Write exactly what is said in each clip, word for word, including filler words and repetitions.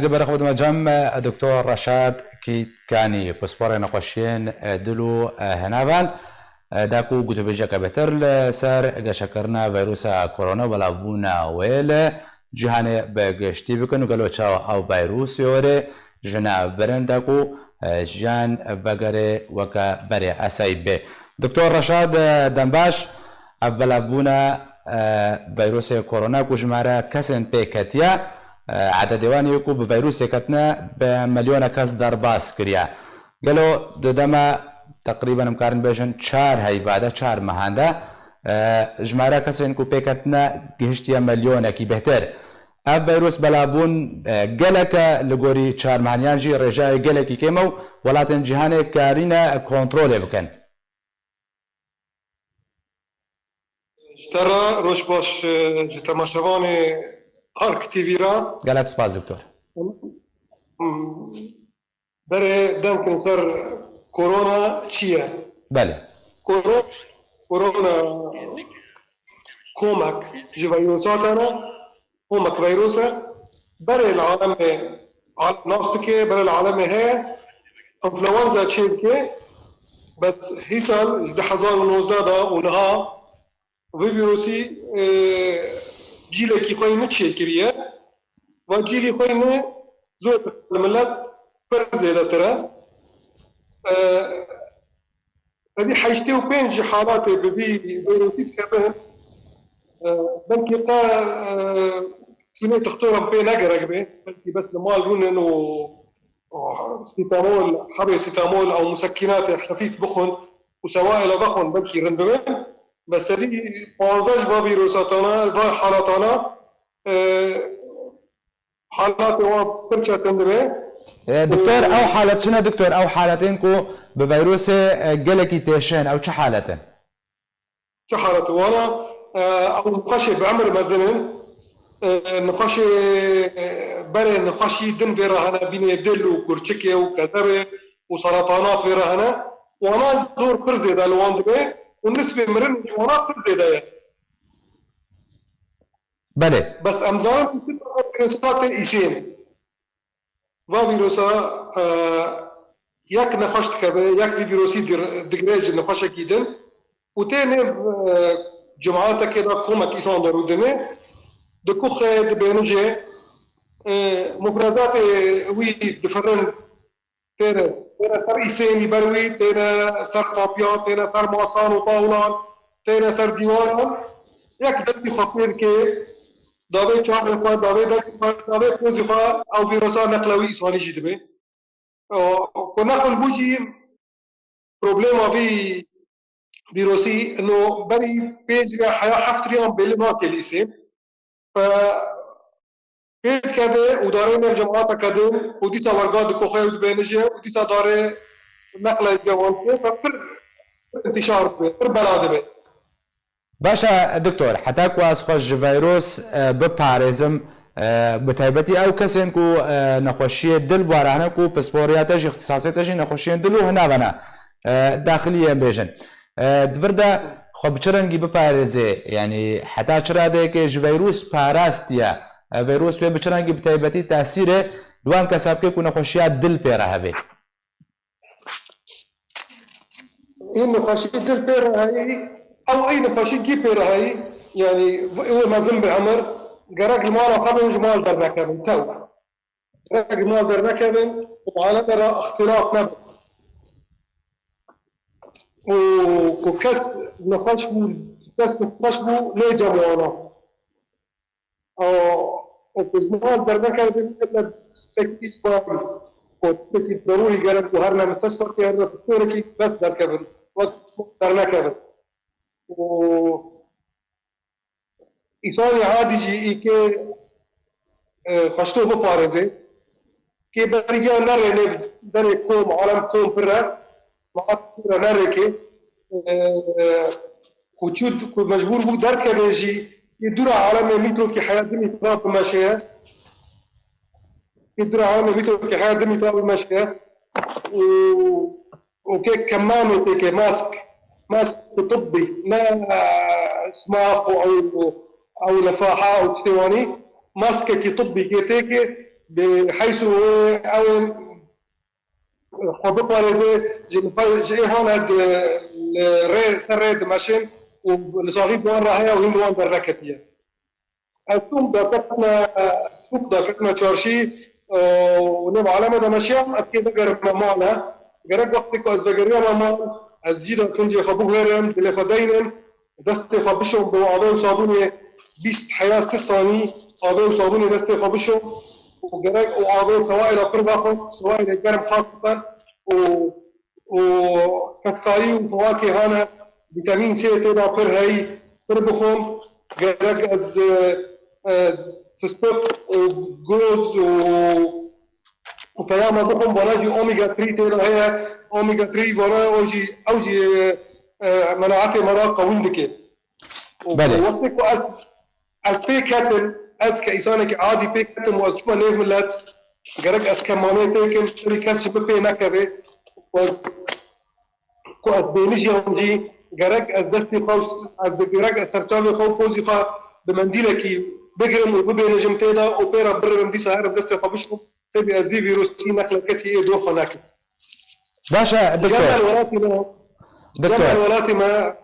Di berê xwe dime cem, e, Doktor Reşad Kîtkanî, pisporê nexweşiyên, e, dil û, e, henavan, e, da ku gotûbêjeke bêtir li ser geşekirina veyrusa korona û belavbûna wê li cîhanê bi giştî bikin û gelo çawa ew veyrûsê were ji nav birin da ku, e, jiyan vegere weke berê esayî bê. Doktor Reşad, e, dembaş, ev belavbûna, e, veyrosê korona ku jimare kesên pê ketiye, e, ededê wan ê ku bi veyrosê ketine bi milyona kes derbas kiriye. Gelo di dema teqrîben em karin bêjin çar heyva de, çar mehan de, e, jimare kesên ku pê ketine gihiştiye milyonekî bêhtir. Ev veyros belavbûn, e, gelek e li gorî çar mehaniyan jî rêjayê gelekî kêm e û welatên cîhanê karîne kontrolê bikin. Ji te re roj baş, e, ji temaşevanê Ark T V re. Gelek spas, doktor. Hmm, berê dengkin ser korona çi ye? Belê. Koro-, korona komek ji veyrosatan e. Komek veyros e. Berê li alemê, al-, nas dike, berê li alemê heye. Enfluenza çê dike. Bes hîsan ji du hezar û nozdeh de û niha vî vîrusî, e, cîlekî xwe yê nû çêkiriye. Va cîlî xwe yê nû zor li milet pir zêdetir e. E, Tevî heştê û pênc ji halatê bi vî vîrusî dikevin. E, belkî qe, e, çûnê dixtoran pê ne gerek be. Belkî bes li mal rûnin û, û sîtamol, hebê sîtamol ew musekînatê xefîf bixwin û sewaêla vexwin belkî rind bibin. Bes tevî panzdeh ji va vîrusatana, va halatana, e, Halatê wan pir çetin dibe. E, doktor, Û ew halet çi ne, doktor? Ew haletên ku bi veyrosê, e, gelekî têşên, ew çi halet in? Çi halet? Wana, e, ew nexweşê bi emir mezin in. E, nexweşê, e, berê nexweşî din vê re hene, bînê dil û kurçikê û kezebê û seratanat vê re hene. Wana zor pir zêde li wan dibe û nisbê mirin ji wana pir zêde ye. Belê. Bes em zanin ku vîrusa tê îsên. Va vîrusa, e, yek nexweş dikeve, yek vî vîrusî dir-, digire ji nexweşekî din û tê nêv, e, cemaetekê de komek îsan de rûdine, dikuxe, dibêhnije, e, mufredatê wî difirin, têne, têne ser îsênî ber wî, têne ser qapiyan, têne ser masan û tawlan, têne ser dîwaran, yek destî xwe pê dike, davê çavê xwe, davê destî xwe, davê pozî xwe, ew vîrusa neqle wî îsanî jî dibe. O, ku neqil bû jî problema vî vîrusî, ino berî pênc ya heya heft riyan bêli nake lîsê. Pe-, pê dikeve û darê nêv cemaateke din û dîsa werga dikoxe û dibêhnije û dîsa darê neqle cewan dibe. Pe-, pir, pir intîşar dibe, pir bela dibe. Baş e, doktor, heta ku ez xwe ji veyros, e, biparêzim, e, bi taybetî ew kesên ku, e, nexweşiyê dil bi we re hene, ku pisporiya te jî, îxtisasê te jî nexweşiyên dil û hinavana, e, daxiliyê em bêjin. E, di vir de xwe bi çi rengî biparêzê, yanî heta çi radeyekê ji veyros parastiye, e, veyros wê bi çi rengî bi taybetî tesîrê li wan kesa bike ku nexweşiya dil pê re hebe? Ê nexweşî dil pê re heyî, ew ê nexweşî gî pê re heyî, yanî wê mezin bi emir, gerek li mala xwe bin, ji mal dernekevin, tew. Gerek li mal dernekevin û aleme re îxtîlat nebin. Û ku kes nexweş bû, kes nexweş bû, lê cem wana. Û, û ku ji mal dernekevin, ille tiştekî îsbarî, ku tiştekî derûrî gerek û her ne mistesfekê, her ne doktorekî bes derkevin, wek dernekevin. Û îsanê adî jî î kê, e, xweşto biparêze, kê beriya nerê nêv derê kom, alem kom pir e, maat pir e nerêkê, e, ku çû, ku mecbûr bû derkeve jî, yê dûra alemê mîtrokî heya du mîtra bimeşeye. Yê dûra alemê mîtrokî heya du mîtra bimeşeye. Û, û kê kemamê têke, mask, mask tibbî, ne, e, smax û ew, ew lefaha û tiştê wanî, maskekî tibbî kê têke, Bi heysu ew ê xwe biparêze, ji, ji ê hane di, li rê, ser rê dimeşin û li saxî bi wan re heye û hîn bi wan derneketiye. Ez çûm daketime sûk, daketime çarşî, e, û nêv aleme de meşiyam, ez kê vegerime mala. Gerek wextê ku ez vegeriyame mal, ez cî de kincê xwe bihêrim, dilê xwe deynim, destê xwe bişom bi avê û sabûnê bîst heya sî sanî, avê û sabûnê destê xwe bişom û gerek û avê sewaêla pir vexwim, sewaêlê germ xas bikin û û keskayî û fewakê hane, vîtamîn C tê de pir heyî, pir bixwim. Gerek ez, e, e, fistik û goz û, û peyama bixwim, vana jî omega three tê de heye. Omega three vana o jî, ew jî, e, e, menaetê me re qewîn dike. Û Belê. wextê ku ez, ez pê ketim, ez ke îsanekî adî pê ketim û ez çûme nêv milet, gerek ez kemamê pê kim, serî kes ji min pê nekeve. Û ez, ku ez bênijiyam jî, gerek ez destê xwe, ez gerek ez serçavê xwe û pozî xwe bi mendîlekî bigirim û bibênijim tê de û pê re birivim, dîsa herim destê xwe bişûm. Tebî ez vî vîrusî neqle kesî ê doxa nekim. Baş e, Doktor. Cem el welatî me, Doktor. Cem el welatî me,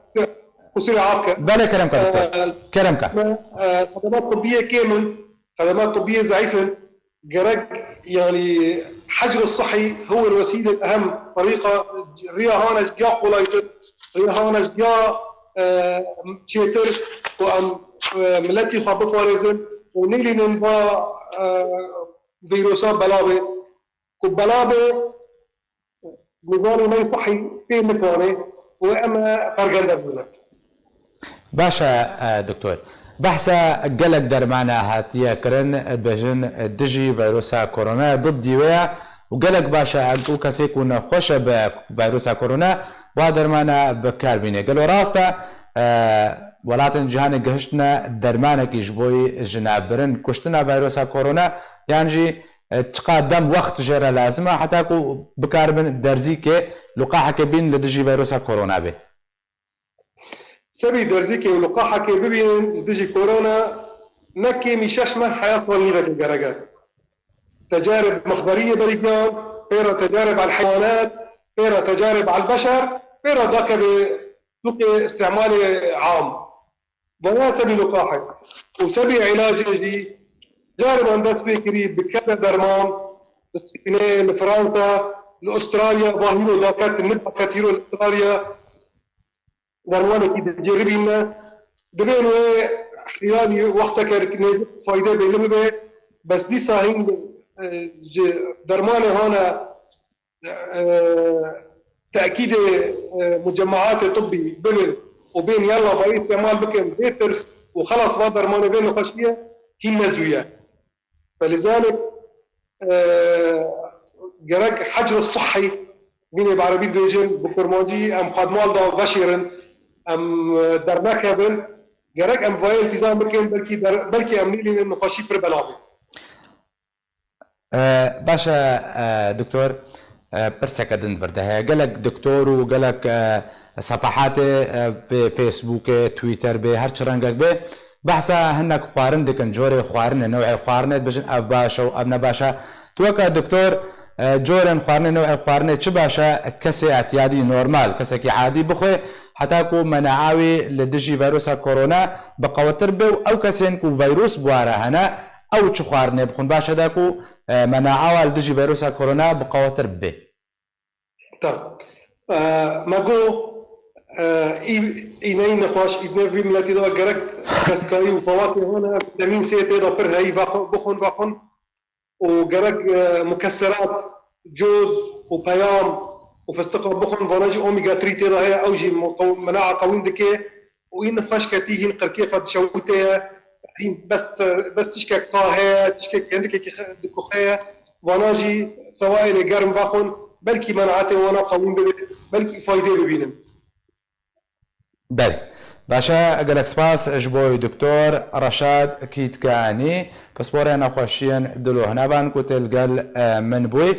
qusûrê af ke. Belê, kerem ke, Doktor. Ee, Kerem ke. Me, e, xedemat tibbiyê kêm in, xedemat tibbiyê zeîf in. Gerek, yanî, hecr sihî huwe wesîle ehem. Tariqa riya hane ji ya qolaytir, riya hane ji ya, e, çêtir ku em, e, miletî xwe biparêzin û nêlînin va, e, vîrusa belav e. Ku belav e, nizamê me yê sihî pê nikane û em pergende bûne. Baş e, e, doktor. Behsa gelek dermana hatiye kirin, dibêjin dijî vîrusa korona, diddî wê ye û gelek baş e, ew kesê ku nexweş e bi vîrusa korona, wa dermana bi kar bîne. Gelo rast e, e, welatên cîhanê gihiştine dermanekî ji bo yî jinabirin kuştina vîrusa korona, yan jî E, çiqa dem, wext jê re lazim e heta ku bikaribin derzîkê, luqahekê bîn li dijî vîrusa korona bê? Sebî derzîkê û luqahekê bibînin li dijî korona, ne kêmî şeş meh heya sal nîvekê gerek e. Tecarib mexberiyê berî giyan, pê re tecarib el heywanet, pê re tecarib el beşer, pê re dakeve sûkê îstîmalê am. Vana sebî luqahek û sebî îlacê jî, cariban dest pê kirî bi kete derman, li Spînê, li Fransa, li Australya, va hîro daket, nidaket hîro li Australya, dermanekî diceribîne. Dibên wê xiyalî wexteke nêzik fayde bê li bibe, bes dîsa hîn, e, ji dermanê hane e, tekîdê, e, mucemaatê tibbî bibin û bên yalla vayî îstîmal bikin bê tirs û xelas va dermanê vê nexweşiyê hîn ne zû ye. Felizalik, e, gerek hecr sihî, vînê bi erebî dibêjin, bi kurmancî em xwe di mal de veşêrin, em, e, dernekevin, gerek em vayê îltîzam bikin, belkî der-, belkî em nêlînin nexweşî pir bela bê. E, baş e, e, doktor, e, pirseke din vir de heye. Gelek doktor û gelek, e, sepehatê, e, vê Facebookê, Twitter bê, her çi rengek bê, behsa hinek xwarin dikin, corê xwarinê, new'ê xwarinê, dibêjin ev baş e û ev ne baş e. Tu weke doktor, e, corên xwarinê, new'ê xwarinê çi baş e, kesê etiyadî normal, kesekî adî bixwe, heta ku mena'a wî li dijî vîrusa korona bi qewettir be û ew kesên ku vîrus bi wa re hene, ew çi xwarinê bixwin? Baş e da ku, e, mena'a wa li dijî vîrusa korona bi qewettir bibe. Tamam. E, me got, e, î, î neyî nexweş, î ne vî miletî de gerek keskayî û fewakê hene, vîtamîn C tê de pir heyî vexwe-, bixwin, vexwin. û gerek, e, mukesserat, coz û peyam û fistiqa bixwin, vana jî omega three tê de heye, ew jî mu-, qew-, mena'a qewîn dike û hîn nexweşketî, hîn qirkê xwe dişewite ye, hîn bes, bes tişkek qa heye, tişkek hindikekî xe-, dikuxe ye, vana jî sewaêlê germ vexwin, belkî menaetê wana qewîn bibe, belkî faydê bibînin. Belê. Baş e, gelek spas ji bo wî doktor Reşad Kîtkanî, pisporê nexweşiyên dil û hinevan ku tê li gel, e, min bûy.